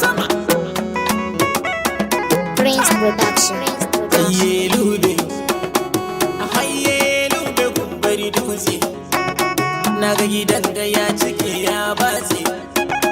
Sama. Prince Production. Hayye lube, hayye lube kumbari dutse. Na ga gidan ga ya cike ya batse.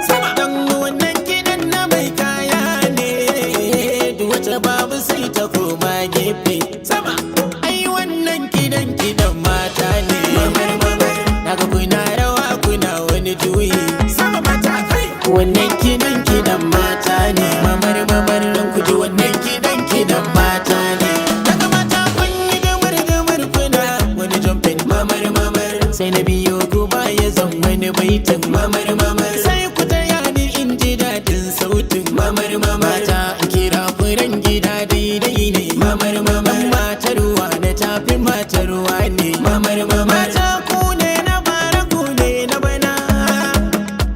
Sama. Dan wannan gidan na mai kaya ne, duk wata babu sai ta koma gefe. Sama. Ai wannan gidan gidan mata ne. Mamar mamar. Naga kuna rawa kuna wani juyi. Sama mata kai. Wannan kidan kidan mata ne. Mamar mamar dan ku ji wannan kidan kidan mata ne. Daga mata kun yi dumur dumur kuna wani jumping. Mamar mamar. Sai na biyo ku baya zan wani baitin. Mamar mamar. Sai ku taya ni in ji daɗin sautin. Mamar mamar. Mata in kira furen gida daidai ne. Mamar mamar. Matar ruwa na tafi matar ruwa ne. Mamar mamar. Mata ku ne na bara, ku ne na bana,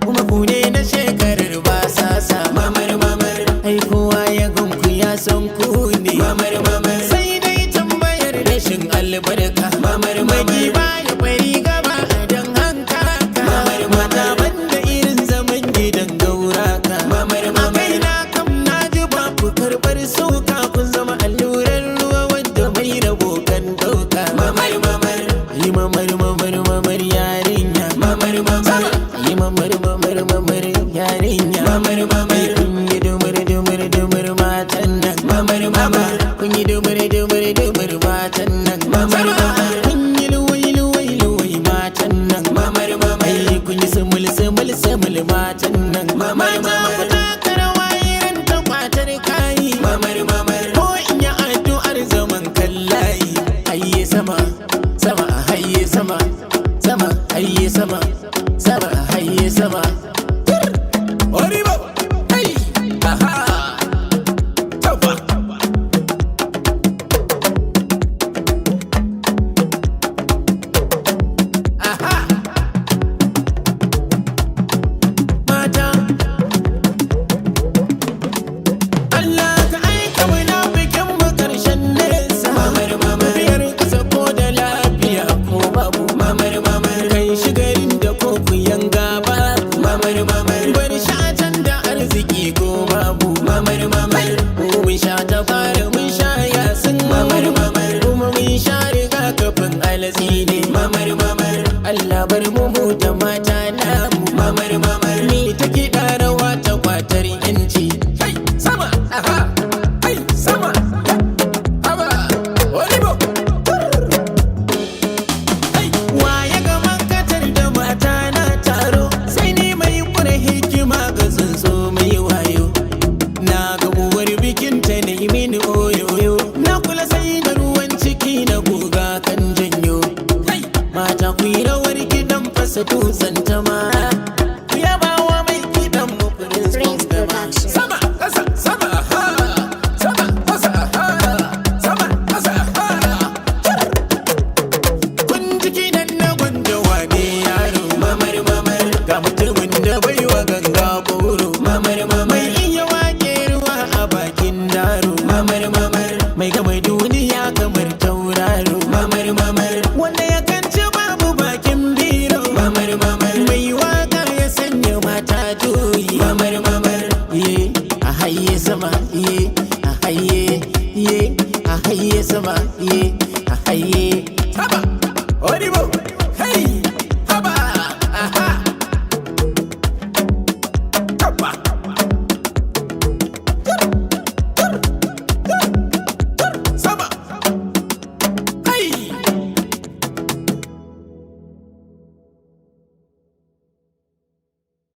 kuma ku ne na shekarar ba sasa. Mamar mamar. Ai kowa ya gunku ya san ku ne. Mamar mamar. Sai dai tambayar rashin albarka. Mamar mamar. Ba ya bari gaba don hanka. Mamar mata banda irin zaman gidan gauraka. Mamar mamar. Kai na kam na ji ba ku karɓar suka, kun zama allurar ruwa wanda mai rabo kan ɗauka. Mamar mamar. Yi mamar mamar mamar yarinya. Mamar mamar. Yi mamar mamar mamar yarinya. Mamar mamar. Kun yi dumur dumur dumur matan nan. Mamar mamar. Kun yi dumur dumur dumur matan nan. Mamar mamar. Kun yi luwai luwai luwai matan nan. Mamar mamar. Kun yi sumul sumul sumul matan nan. Mamar mamar. Ku taka rawa irin ta kwatar kayi. Mamar mamar. Ko in yi addu'ar zaman kallayi. Hayye sama sama hayye sama sama hayye sama sama hayye sama. Oribo! Hey! Aha! Taufa! Aha! Mata! Allah ka aika munafikin mu karshen nesa. Mamar mamar. Biyar kasa ko da lafiya ko babu. Mamar mamar. Kai shi garin da ko ku yanga ba. Mamar mamar. Bar shi a can da arziki ko babu. Mamar mamar. Mu mun sha ta fara, mun sha yasin. Mamar mamar. Kuma mun sha rigakafin alatsi ne. Mamar mamar. Allah bar mu mu da mata namu. Mamar mamar. Ni ta kiɗa rawa ta kwatar yanci. Hey, sama, aha, hey, sama, haba, olibo. Hey, wa ya ga makatar da mata na taro, sai ni mai kure hikima ga tsuntsu mai wayo. Na ga uwar bikin ta ne mini oyoyo, na kula sai da ruwan ciki na goga kan janyo. Hey, mata ku yi rawar gidan fasa dutsen ta ma. Ku yaba wa mai kiɗan mu Prince Prince Bangama. Production. Sama, ƙasa, sama, ha. Sama, ƙasa, ha. Sama, ƙasa, ha. Kun ji kiɗan na gwanja wane yaro. Mamar mamar. Ga mutumin da bai wa ganga goro. Mamar mamar.